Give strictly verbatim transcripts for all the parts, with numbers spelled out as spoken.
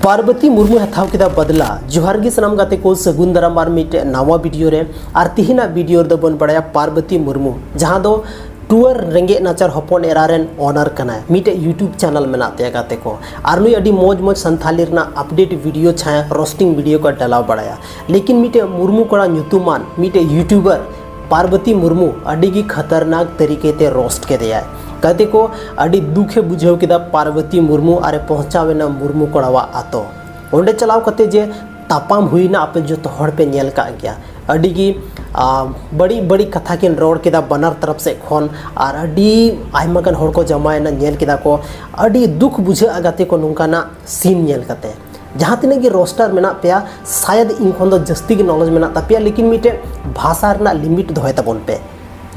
ᱯᱟᱨᱵᱚᱛᱤ ᱢᱩᱨᱢᱩ ᱦᱟᱛᱟᱣ ᱠᱮᱫᱟ ᱵᱟᱫᱞᱟ᱾ ᱡᱚᱦᱟᱨ ᱜᱮ ᱥᱟᱱᱟᱢ ᱜᱟᱛᱮ ᱠᱚ, ᱥᱟᱹᱜᱩᱱ ᱫᱟᱨᱟᱢ ᱟᱨ ᱢᱤᱫᱴᱮᱡ ᱱᱟᱣᱟ ᱵᱷᱤᱰᱤᱭᱳ ᱨᱮ᱾ ᱟᱨ ᱛᱤᱦᱤᱧᱟᱜ ᱵᱷᱤᱰᱤᱭᱳ ᱨᱮᱫᱚ ᱵᱚᱱ ᱵᱟᱲᱟᱭᱟ ᱯᱟᱨᱵᱚᱛᱤ ᱢᱩᱨᱢᱩ, ᱡᱟᱦᱟᱸ ᱫᱚ ᱴᱩᱣᱟᱹᱨ ᱨᱮᱸᱜᱮᱡ ᱱᱟᱪᱟᱨ ᱦᱚᱯᱚᱱ ᱮᱨᱟ ᱨᱮᱱ ᱚᱱᱟᱨ ᱠᱟᱱᱟᱭ᱾ ᱢᱤᱫᱴᱮᱡ YouTube ᱪᱮᱱᱮᱞ ᱢᱮᱱᱟᱜ ᱛᱟᱭᱟ ᱜᱟᱛᱮ ᱠᱚ, ᱟᱨ ᱱᱩᱭ ᱟᱹᱰᱤ ᱢᱚᱡᱽ ᱢᱚᱡᱽ ᱥᱟᱱᱛᱷᱟᱞᱤ ᱨᱮᱱᱟᱜ ᱟᱯᱰᱮᱴ ᱵᱷᱤᱰᱤᱭᱳ ᱪᱷᱟᱭᱟ ᱨᱳᱥᱴᱤᱝ ᱵᱷᱤᱰᱤᱭᱳ ᱠᱚ ᱰᱟᱞᱟᱣ ᱵᱟᱲᱟᱭᱟ᱾ ᱞᱮᱠᱤᱱ ᱢᱤᱫᱴᱮᱡ ᱢᱩᱨᱢᱩ ᱠᱚᱲᱟ ᱧᱩᱛᱩᱢᱟᱱ ᱢᱤᱫᱴᱮᱡ YouTuber ᱯᱟᱨᱵᱚᱛᱤ ᱢᱩᱨᱢᱩ ᱟᱹᱰᱤ ᱜᱮ ᱠᱷᱟᱛᱟᱨᱱᱟᱠ ᱛᱟᱹᱨᱤᱠᱟ ᱛᱮ ᱨᱳᱥᱴ ᱠᱮᱫᱮᱭᱟᱭ᱾ ᱜᱟᱛᱮ ᱠᱚ, ᱟᱹᱰᱤ ᱫᱩᱠ ᱮ ᱵᱩᱡᱷᱟᱹᱣ ᱠᱮᱫᱟ ᱯᱟᱨᱵᱚᱛᱤ ᱢᱩᱨᱢᱩ ᱟᱨ ᱮ ᱯᱚᱦᱪᱟᱣ ᱮᱱᱟ ᱢᱩᱨᱢᱩ ᱠᱚᱲᱟᱣᱟᱜ ᱟᱛᱳ᱾ ᱚᱸᱰᱮ ᱪᱟᱞᱟᱣ ᱠᱟᱛᱮ ᱡᱮ ᱛᱟᱯᱟᱢ ᱦᱩᱭᱱᱟ, ᱟᱯᱮ ᱡᱚᱛᱚ ᱦᱚᱲ ᱯᱮ ᱧᱮᱞ ᱠᱟᱜ ᱜᱮᱭᱟ᱾ ᱟᱹᱰᱤ ᱜᱮ, ᱟ, ᱵᱟᱹᱲᱤᱡ ᱵᱟᱹᱲᱤᱡ ᱠᱟᱛᱷᱟ ᱠᱤᱱ ᱨᱚᱲ ᱠᱮᱫᱟ ᱵᱟᱱᱟᱨ ᱛᱚᱨᱚᱯ ᱥᱮᱫ ᱠᱷᱚᱱ, ᱟᱨ ᱟᱹᱰᱤ ᱟᱭᱢᱟ ᱜᱟᱱ ᱦᱚᱲ ᱠᱚ ᱡᱟᱢᱟᱭᱮᱱᱟ, ᱧᱮᱞ ᱠᱮᱫᱟ ᱠᱚ᱾ ᱟᱹᱰᱤ ᱫᱩᱠ ᱵᱩᱡᱷᱟᱹᱜᱼᱟ ᱜᱟᱛᱮ ᱠᱚ ᱱᱚᱝᱠᱟᱱᱟᱜ ᱥᱤᱱ ᱧᱮᱞ ᱠᱟᱛᱮ᱾ ᱡᱟᱦᱟᱸ ᱛᱤᱱᱟᱹᱜ ᱜᱮ ᱨᱳᱥᱴᱟᱨ ᱢᱮᱱᱟᱜ ᱯᱮᱭᱟ, ᱥᱟᱭᱟᱫ ᱤᱧ ᱠᱷᱚᱱ ᱫᱚ ᱡᱟᱹᱥᱛᱤ ᱜᱮ ᱱᱚᱞᱮᱡᱽ ᱢᱮᱱᱟᱜ ᱛᱟᱯᱮᱭᱟ, ᱞᱮᱠᱤᱱ ᱢᱤᱫᱴᱮᱡ ᱵᱷᱟᱥᱟ ᱨᱮᱱᱟᱜ ᱞᱤᱢᱤᱴ ᱫᱚᱦᱚᱭ ᱛᱟᱵᱚᱱ ᱯᱮ᱾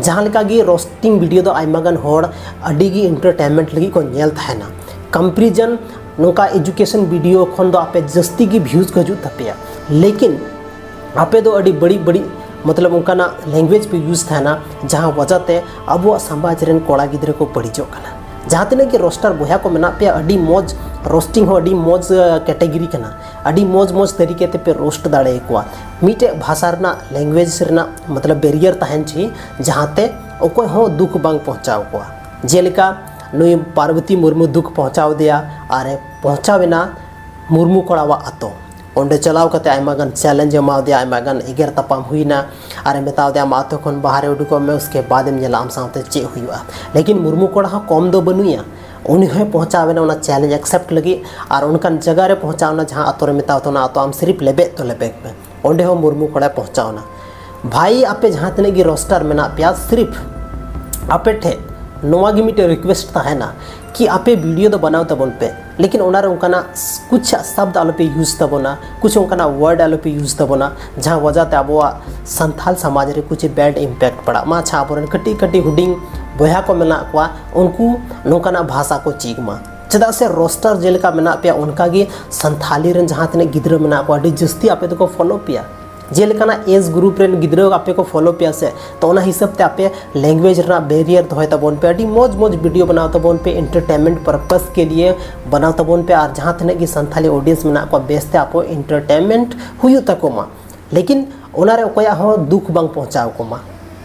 ᱡᱟᱦᱟᱸ ᱞᱮᱠᱟ ᱜᱮ ᱨᱳᱥᱴᱤᱝ ᱵᱷᱤᱰᱤᱭᱳ ᱫᱚ ᱟᱭᱢᱟ ᱜᱟᱱ ᱦᱚᱲ ᱟᱹᱰᱤ ᱜᱮ ᱮᱱᱴᱟᱨᱴᱮᱱᱢᱮᱱᱴ ᱞᱟᱹᱜᱤᱫ ᱠᱚ ᱧᱮᱞ ᱛᱟᱦᱮᱱᱟ᱾ ᱠᱚᱢᱯᱮᱨᱤᱡᱚᱱ ᱱᱚᱝᱠᱟ ᱮᱡᱩᱠᱮᱥᱚᱱ ᱵᱷᱤᱰᱤᱭᱳ ᱠᱷᱚᱱ ᱫᱚ ᱟᱯᱮ ᱡᱟᱹᱥᱛᱤ ᱜᱮ ᱵᱷᱤᱭᱩᱡᱽ ᱠᱚ ᱦᱤᱡᱩᱜ ᱛᱟᱯᱮᱭᱟ, ᱞᱮᱠᱤᱱ ᱟᱯᱮ ᱫᱚ ᱟᱹᱰᱤ ᱵᱟᱹᱲᱤᱡ ᱵᱟᱹᱲᱤᱡ, ᱢᱚᱛᱞᱚᱵ, ᱚᱱᱠᱟᱱᱟᱜ ᱞᱮᱝᱜᱩᱭᱮᱡᱽ ᱯᱮ ᱤᱭᱩᱡᱽ ᱛᱟᱦᱮᱱᱟ, ᱡᱟᱦᱟᱸ ᱣᱟᱡᱟ ᱛᱮ ᱟᱵᱚᱣᱟᱜ ᱥᱚᱢᱟᱡᱽ ᱨᱮᱱ ᱠᱚᱲᱟ ᱜᱤᱫᱽᱨᱟᱹ ᱠᱚ ᱵᱟᱹᱲᱤᱡᱚᱜ ᱠᱟᱱᱟ᱾ ᱡᱟᱦᱟᱸ ᱛᱤᱱᱟᱹᱜ ᱜᱮ ᱨᱳᱥᱴᱟᱨ ᱵᱚᱭᱦᱟ ᱠᱚ ᱢᱮᱱᱟᱜ ᱯᱮᱭᱟ, ᱟᱹᱰᱤ ᱢᱚᱡᱽ, ᱨᱳᱥᱴᱤᱝ ᱦᱚᱸ ᱟᱹᱰᱤ ᱢᱚᱡᱽ, ᱟ, ᱠᱮᱴᱮᱜᱚᱨᱤ ᱠᱟᱱᱟ᱾ ᱟᱹᱰᱤ ᱢᱚᱡᱽ ᱢᱚᱡᱽ ᱛᱟᱹᱨᱤᱠᱟ ᱛᱮᱯᱮ ᱨᱳᱥᱴ ᱫᱟᱲᱮᱭᱟᱠᱚᱣᱟ᱾ ᱢᱤᱫᱴᱮᱡ ᱵᱷᱟᱥᱟ ᱨᱮᱱᱟᱜ, ᱞᱮᱝᱜᱩᱭᱮᱡᱽ ᱨᱮᱱᱟᱜ, ᱢᱚᱛᱞᱚᱵ, ᱵᱮᱨᱤᱭᱟᱨ ᱛᱟᱦᱮᱱ ᱪᱟᱹᱦᱤ, ᱡᱟᱦᱟᱸᱛᱮ ᱚᱠᱚᱭ ᱦᱚᱸ ᱫᱩᱠ ᱵᱟᱝ ᱯᱚᱦᱪᱟᱣ ᱠᱚᱣᱟ᱾ ᱡᱮᱞᱮᱠᱟ ᱱᱩᱭ ᱯᱟᱨᱵᱚᱛᱤ ᱢᱩᱨᱢᱩ ᱫᱩᱠ ᱯᱚᱦᱪᱟᱣ ᱫᱮᱭᱟ ᱟᱨ ᱮ ᱯᱚᱦᱪᱟᱣ ᱮᱱᱟ ᱢᱩᱨᱢᱩ ᱠᱚᱲᱟᱣᱟᱜ ᱟᱛᱳ᱾ ᱚᱸᱰᱮ ᱪᱟᱞᱟᱣ ᱠᱟᱛᱮ ᱟᱭᱢᱟ ᱜᱟᱱ ᱪᱮᱞᱮᱧᱡᱽ ᱮᱢᱟᱣ ᱫᱮᱭᱟ, ᱟᱭᱢᱟ ᱜᱟᱱ ᱮᱜᱮᱨ ᱛᱟᱯᱟᱢ ᱦᱩᱭᱱᱟ, ᱟᱨ ᱮ ᱢᱮᱛᱟᱣ ᱫᱮᱭᱟ, "ᱟᱢᱟᱜ ᱟᱛᱳ ᱠᱷᱚᱱ ᱵᱟᱦᱨᱮ ᱩᱰᱩᱠᱚᱜ ᱢᱮ, ᱩᱥᱠᱮ ᱵᱟᱫ ᱮᱢ ᱧᱮᱞᱟ ᱟᱢ ᱥᱟᱶᱛᱮ ᱪᱮᱫ ᱦᱩᱭᱩᱜᱼᱟ᱾" ᱞᱮᱠᱤᱱ ᱢᱩᱨᱢᱩ ᱠᱚᱲᱟ ᱦᱚᱸ ᱠᱚᱢ ᱫᱚ ᱵᱟᱹᱱᱩᱭᱟ, ᱩᱱᱤ ᱦᱚᱸᱭ ᱯᱚᱦᱪᱟᱣ ᱮᱱᱟ ᱚᱱᱟ ᱪᱮᱞᱮᱧᱡᱽ ᱮᱠᱥᱮᱯᱴ ᱞᱟᱹᱜᱤᱫ, ᱟᱨ ᱚᱱᱠᱟᱱ ᱡᱟᱭᱜᱟ ᱨᱮ ᱯᱚᱦᱪᱟᱣ ᱮᱱᱟ ᱡᱟᱦᱟᱸ ᱟᱛᱳ ᱨᱮ ᱢᱮᱛᱟᱣ ᱛᱟᱦᱮᱱᱟ, "ᱟᱛᱳ ᱟᱢ ᱥᱤᱨᱤᱯ ᱞᱮᱵᱮᱫ ᱛᱚ ᱞᱮᱵᱮᱫ ᱢᱮ᱾" ᱚᱸᱰᱮ ᱦᱚᱸ ᱢᱩᱨᱢᱩ ᱠᱚᱲᱟᱭ ᱯᱚᱦᱪᱟᱣ ᱮᱱᱟ᱾ ᱵᱷᱟᱭ, ᱟᱯᱮ ᱡᱟᱦᱟᱸ ᱛᱤᱱᱟᱹᱜ ᱜᱮ ᱨᱳᱥᱴᱟᱨ ᱢᱮᱱᱟᱜ ᱯᱮᱭᱟ, ᱥᱤᱨᱤᱯ ᱟᱯᱮ ᱴᱷᱮᱡ ᱱᱚᱣᱟ ᱜᱮ ᱢᱤᱫᱴᱮᱡ ᱨᱤᱠᱩᱭᱮᱥᱴ ᱛᱟᱦᱮᱱᱟ ᱠᱤ ᱟᱯᱮ ᱵᱷᱤᱰᱤᱭᱳ ᱫᱚ ᱵᱮᱱᱟᱣ ᱛᱟᱵᱚᱱ ᱯᱮ, ᱞᱮᱠᱤᱱ ᱚᱱᱟ ᱨᱮ ᱚᱱᱠᱟᱱᱟᱜ ᱠᱩᱪᱷ ᱥᱟᱵᱫ ᱟᱞᱚ ᱯᱮ ᱤᱭᱩᱡᱽ ᱛᱟᱵᱚᱱᱟ, ᱠᱩᱪᱷ ᱚᱱᱠᱟᱱᱟᱜ ᱣᱟᱨᱰ ᱟᱞᱚ ᱯᱮ ᱤᱭᱩᱡᱽ ᱛᱟᱵᱚᱱᱟ, ᱡᱟᱦᱟᱸ ᱣᱟᱡᱟ ᱛᱮ ᱟᱵᱚᱣᱟᱜ ᱥᱟᱱᱛᱷᱟᱞ ᱥᱚᱢᱟᱡᱽ ᱨᱮ ᱠᱩᱪᱷ ᱵᱮᱰ ᱤᱢᱯᱮᱠᱴ ᱯᱟᱲᱟᱜ ᱢᱟ᱾ ᱟᱪᱪᱷᱟ, ᱟᱵᱚᱨᱮᱱ ᱠᱟᱹᱴᱤᱡ ᱠᱟᱹᱴᱤᱡ ᱦᱩᱰᱤᱧ ᱵᱚᱭᱦᱟ ᱠᱚ ᱢᱮᱱᱟᱜ ᱠᱚᱣᱟ, ᱩᱱᱠᱩ ᱱᱚᱝᱠᱟᱱᱟᱜ ᱵᱷᱟᱥᱟ ᱠᱚ ᱪᱮᱫ ᱢᱟ᱾ ᱪᱮᱫᱟᱜ ᱥᱮ ᱨᱳᱥᱴᱟᱨ ᱡᱮᱞᱮᱠᱟ ᱢᱮᱱᱟᱜ ᱯᱮᱭᱟ, ᱚᱱᱠᱟ ᱜᱮ ᱥᱟᱱᱛᱷᱟᱞᱤ ᱨᱮᱱ ᱡᱟᱦᱟᱸ ᱛᱤᱱᱟᱹᱜ ᱜᱤᱫᱽᱨᱟᱹ ᱢᱮᱱᱟᱜ ᱠᱚᱣᱟ, ᱟᱹᱰᱤ ᱡᱟᱹᱥᱛᱤ ᱟᱯᱮ ᱫᱚᱠᱚ ᱯᱷᱚᱞᱳ ᱯᱮᱭᱟ᱾ ᱡᱮᱞᱮᱠᱟᱱᱟᱜ ᱮᱡᱽ ᱜᱨᱩᱯ ᱨᱮᱱ ᱜᱤᱫᱽᱨᱟᱹ ᱟᱯᱮ ᱠᱚ ᱯᱷᱚᱞᱳ ᱯᱮᱭᱟ ᱥᱮ, ᱛᱚ ᱚᱱᱟ ᱦᱤᱥᱟᱹᱵ ᱛᱮ ᱟᱯᱮ ᱞᱮᱝᱜᱩᱭᱮᱡᱽ ᱨᱮᱱᱟᱜ ᱵᱮᱨᱤᱭᱟᱨ ᱫᱚᱦᱚᱭ ᱛᱟᱵᱚᱱ ᱯᱮ᱾ ᱟᱹᱰᱤ ᱢᱚᱡᱽ ᱢᱚᱡᱽ ᱵᱷᱤᱰᱤᱭᱳ ᱵᱮᱱᱟᱣ ᱛᱟᱵᱚᱱ ᱯᱮ, ᱮᱱᱴᱟᱨᱴᱮᱱᱢᱮᱱᱴ ᱯᱟᱨᱯᱟᱥ ᱠᱮ ᱞᱤᱭᱮ ᱵᱮᱱᱟᱣ ᱛᱟᱵᱚᱱ ᱯᱮ᱾ ᱟᱨ ᱡᱟᱦᱟᱸ ᱛᱤᱱᱟᱹᱜ ᱜᱮ ᱥᱟᱱᱛᱷᱟᱞᱤ ᱚᱰᱤᱭᱮᱱᱥ ᱢᱮᱱᱟᱜ ᱠᱚᱣᱟ, ᱵᱮᱥᱛᱮ ᱟᱠᱚ ᱮᱱᱴᱟᱨᱴᱮᱱᱢᱮᱱᱴ ᱦᱩᱭᱩᱜ ᱛᱟᱠᱚ ᱢᱟ, ᱞᱮᱠᱤᱱ ᱚᱱᱟᱨᱮ ᱚᱠᱚᱭᱟᱜ ᱦᱚᱸ ᱫᱩᱠ ᱵᱟᱝ ᱯᱚᱦᱪᱟᱣ ᱠᱚᱢᱟ᱾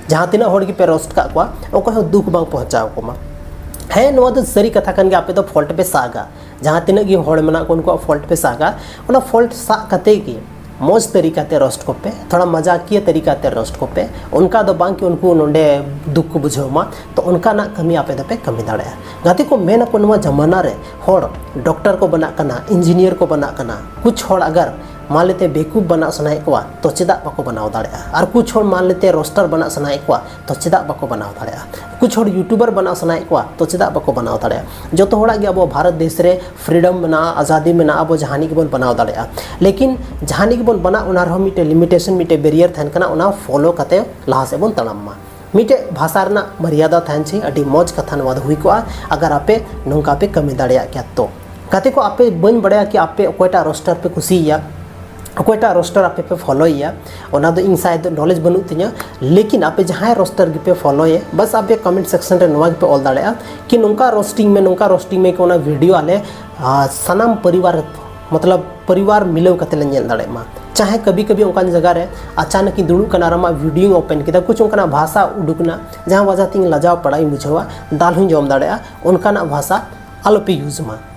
ᱡᱟᱦᱟᱸ ᱛᱤᱱᱟᱹᱜ ᱦᱚᱲ ᱜᱮᱯᱮ ᱨᱳᱥᱴ ᱠᱟᱜ ᱠᱚᱣᱟ, ᱚᱠᱚᱭ ᱦᱚᱸ ᱫᱩᱠ ᱵᱟᱝ ᱯᱚᱦᱪᱟᱣ ᱠᱚᱢᱟ᱾ ᱦᱮᱸ, ᱱᱚᱣᱟ ᱫᱚ ᱥᱟᱹᱨᱤ ᱠᱟᱛᱷᱟ ᱠᱟᱱ ᱜᱮᱭᱟ, ᱟᱯᱮ ᱫᱚ ᱯᱷᱚᱞᱴ ᱯᱮ ᱥᱟᱜᱟ᱾ ᱡᱟᱦᱟᱸ ᱛᱤᱱᱟᱹᱜ ᱜᱮ ᱦᱚᱲ ᱢᱮᱱᱟᱜ ᱠᱚ, ᱩᱱᱠᱩᱣᱟᱜ ᱯᱷᱚᱞᱴ ᱯᱮ ᱥᱟᱜᱟ᱾ ᱚᱱᱟ ᱯᱷᱚᱞᱴ ᱥᱟᱜ ᱠᱟᱛᱮ ᱜᱮ ᱢᱚᱡᱽ ᱛᱟᱹᱨᱤᱠᱟ ᱛᱮ ᱨᱳᱥᱴ ᱠᱚᱯᱮ, ᱛᱷᱚᱲᱟ ᱢᱟᱡᱟᱠᱤᱭᱟᱹ ᱛᱟᱹᱨᱤᱠᱟ ᱛᱮ ᱨᱳᱥᱴ ᱠᱚᱯᱮ, ᱚᱱᱠᱟ ᱫᱚ ᱵᱟᱝ ᱠᱤ ᱩᱱᱠᱩ ᱱᱚᱰᱮ ᱫᱩᱠ ᱠᱚ ᱵᱩᱡᱷᱟᱹᱣ ᱢᱟ᱾ ᱛᱚ ᱚᱱᱠᱟᱱᱟᱜ ᱠᱟᱹᱢᱤ ᱟᱯᱮ ᱫᱚᱯᱮ ᱠᱟᱹᱢᱤ ᱫᱟᱲᱮᱭᱟᱜᱼᱟ᱾ ᱜᱟᱛᱮ ᱠᱚ, ᱢᱮᱱ ᱟᱠᱚ ᱱᱚᱣᱟ ᱡᱟᱢᱟᱱᱟ ᱨᱮ ᱦᱚᱲ ᱰᱚᱠᱴᱚᱨ ᱠᱚ ᱵᱮᱱᱟᱜ ᱠᱟᱱᱟ, ᱤᱧᱡᱤᱱᱤᱭᱟᱨ ᱠᱚ ᱵᱮᱱᱟᱜ ᱠᱟᱱᱟ᱾ ᱠᱩᱪ ᱦᱚᱲ ᱟᱜᱟᱨ ᱢᱟᱱ ᱞᱮᱛᱮ ᱵᱮᱠᱩᱯ ᱵᱮᱱᱟᱜ ᱥᱟᱱᱟᱭᱮᱫ ᱠᱚᱣᱟ, ᱛᱚ ᱪᱮᱫᱟᱜ ᱵᱟᱠᱚ ᱵᱮᱱᱟᱣ ᱫᱟᱲᱮᱭᱟᱜᱼᱟ? ᱟᱨ ᱠᱩᱪ ᱦᱚᱲ ᱢᱟᱱ ᱞᱮᱛᱮ ᱨᱳᱥᱴᱟᱨ ᱵᱮᱱᱟᱜ ᱥᱟᱱᱟᱭᱮᱫ ᱠᱚᱣᱟ, ᱛᱚ ᱪᱮᱫᱟᱜ ᱵᱟᱠᱚ ᱵᱮᱱᱟᱣ ᱫᱟᱲᱮᱭᱟᱜᱼᱟ? ᱠᱩᱪ ᱦᱚᱲ ᱭᱩᱴᱩᱵᱟᱨ ᱵᱮᱱᱟᱣ ᱥᱟᱱᱟᱭᱮᱫ ᱠᱚᱣᱟ, ᱛᱚ ᱪᱮᱫᱟᱜ ᱵᱟᱠᱚ ᱵᱮᱱᱟᱣ ᱫᱟᱲᱮᱭᱟᱜᱼᱟ? ᱡᱚᱛᱚ ᱦᱚᱲᱟᱜ ᱜᱮ ᱟᱵᱚ ᱵᱷᱟᱨᱚᱛ ᱫᱮᱥ ᱨᱮ ᱯᱷᱨᱤᱰᱚᱢ ᱢᱮᱱᱟᱜᱼᱟ, ᱟᱡᱟᱫᱤ ᱢᱮᱱᱟᱜᱼᱟ, ᱟᱵᱚ ᱡᱟᱦᱟᱱᱤᱡ ᱜᱮᱵᱚᱱ ᱵᱮᱱᱟᱣ ᱫᱟᱲᱮᱭᱟᱜᱼᱟ᱾ ᱞᱮᱠᱤᱱ ᱡᱟᱦᱟᱱᱤᱡ ᱜᱮᱵᱚᱱ ᱵᱮᱱᱟᱣ, ᱚᱱᱟ ᱨᱮᱦᱚᱸ ᱢᱤᱫᱴᱮᱱ ᱞᱤᱢᱤᱴᱮᱥᱚᱱ, ᱢᱤᱫᱴᱮᱱ ᱵᱮᱨᱤᱭᱟᱨ ᱛᱟᱦᱮᱱ ᱠᱟᱱᱟ, ᱚᱱᱟ ᱯᱷᱚᱞᱳ ᱠᱟᱛᱮ ᱞᱟᱦᱟ ᱥᱮᱫ ᱵᱚᱱ ᱛᱟᱲᱟᱢ ᱢᱟ᱾ ᱢᱤᱫᱴᱮᱡ ᱵᱷᱟᱥᱟ ᱨᱮᱱᱟᱜ ᱢᱟᱨᱭᱟᱫᱟ ᱛᱟᱦᱮᱱ ᱪᱟᱹᱦᱤ᱾ ᱟᱹᱰᱤ ᱢᱚᱡᱽ ᱠᱟᱛᱷᱟ ᱱᱚᱣᱟ ᱫᱚ ᱦᱩᱭ ᱠᱚᱜᱼᱟ, ᱟᱜᱟᱨ ᱟᱯᱮ ᱱᱚᱝᱠᱟ ᱯᱮ ᱠᱟᱹᱢᱤ ᱫᱟᱲᱮᱭᱟᱜ ᱠᱮᱭᱟ ᱛᱚ᱾ ᱜᱟᱛᱮ ᱠᱚ, ᱟᱯᱮ, ᱵᱟᱹᱧ ᱵᱟᱲᱟᱭᱟ ᱠᱤ ᱟᱯᱮ ᱚᱠᱚᱭᱴᱟᱜ ᱨᱳᱥᱴᱟᱨ ᱯᱮ ᱠᱩᱥᱤᱭᱟᱭᱟ, ᱚᱠᱚᱭᱴᱟᱜ ᱨᱳᱥᱴᱟᱨ ᱟᱯᱮ ᱯᱮ ᱯᱷᱚᱞᱳᱭᱮᱭᱟ, ᱚᱱᱟ ᱫᱚ ᱤᱧ ᱥᱟᱭ ᱫᱚ ᱱᱚᱞᱮᱡᱽ ᱵᱟᱹᱱᱩᱜ ᱛᱤᱧᱟᱹ᱾ ᱞᱮᱠᱤᱱ ᱟᱯᱮ ᱡᱟᱦᱟᱸᱭ ᱨᱳᱥᱴᱟᱨ ᱜᱮᱯᱮ ᱯᱷᱚᱞᱳᱭᱮ, ᱵᱟᱥ ᱟᱯᱮ ᱠᱚᱢᱮᱱᱴ ᱥᱮᱠᱥᱚᱱ ᱨᱮ ᱱᱚᱣᱟ ᱜᱮᱯᱮ ᱚᱞ ᱫᱟᱲᱮᱭᱟᱜᱼᱟ ᱠᱤ ᱱᱚᱝᱠᱟ ᱨᱳᱥᱴᱤᱝ ᱢᱮ, ᱱᱚᱝᱠᱟ ᱨᱳᱥᱴᱤᱝ ᱢᱮ ᱠᱤ ᱚᱱᱟ ᱵᱷᱤᱰᱤᱭᱳ ᱟᱞᱮ, ᱟᱨ ᱥᱟᱱᱟᱢ ᱯᱚᱨᱤᱵᱟᱨ, ᱢᱚᱛᱞᱚᱵ ᱯᱚᱨᱤᱵᱟᱨ ᱢᱤᱞᱟᱹᱣ ᱠᱟᱛᱮ ᱞᱮ ᱧᱮᱞ ᱫᱟᱲᱮᱭᱟᱜ ᱢᱟ᱾ ᱪᱟᱦᱮ ᱠᱟᱵᱷᱤ ᱠᱟᱵᱷᱤ ᱚᱱᱠᱟᱱ ᱡᱟᱭᱜᱟ ᱨᱮ ᱟᱪᱟᱱᱚᱠ ᱤᱧ ᱫᱩᱲᱩᱵ ᱠᱟᱱᱟ ᱟᱨ ᱟᱢᱟᱜ ᱵᱷᱤᱰᱤᱭᱳᱧ ᱳᱯᱮᱱ ᱠᱮᱫᱟ, ᱠᱩᱪ ᱚᱱᱠᱟᱱᱟᱜ ᱵᱷᱟᱥᱟ ᱩᱰᱩᱠ ᱮᱱᱟ, ᱡᱟᱦᱟᱸ ᱣᱟᱡᱟ ᱛᱮ ᱤᱧ ᱞᱟᱡᱟᱣ ᱯᱟᱲᱟᱜ ᱤᱧ ᱵᱩᱡᱷᱟᱹᱣᱟ, ᱫᱟᱞ ᱦᱚᱸᱧ ᱡᱚᱢ ᱫᱟᱲᱮᱭᱟᱜᱼᱟ, ᱚᱱᱠᱟᱱᱟᱜ ᱵᱷᱟᱥᱟ ᱟᱞᱚᱯᱮ ᱤᱭᱩᱡᱽ ᱢᱟ᱾